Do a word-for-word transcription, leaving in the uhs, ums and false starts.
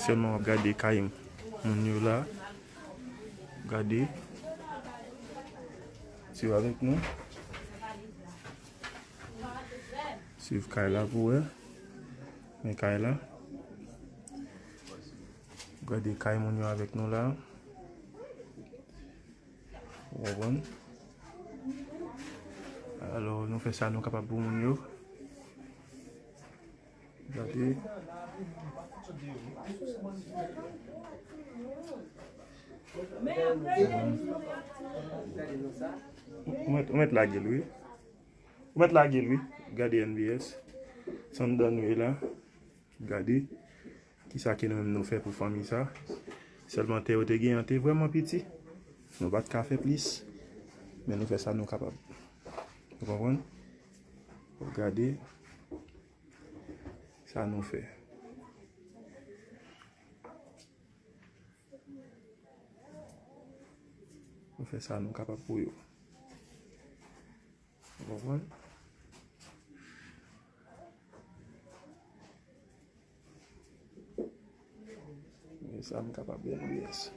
Sèlman w ap gade kay moun yo la. Gade. Swiv avèk nou. Swiv kay la pou wè. Men kay la. Gade kay moun yo avèk nou la. Ou konprann? Alò, nou fè sa nou kapab pou moun yo. Gade. Ou mèt, ou mèt lage l, wi. Ou mèt lage l, wi. Gade N B S. Sandan nou ye la. Gade. Kisa ke nou menm nou fè pou fanmi sa? Sèlman tè yo te gen an te vrèman piti. Nou pa t ka fè plis. Men nou fè sa nou kapab. Ou konprann? Gade sa nou fè. Nou fè sa nou kapab pou yo. Ou konprann? Men sa m kapab N B S.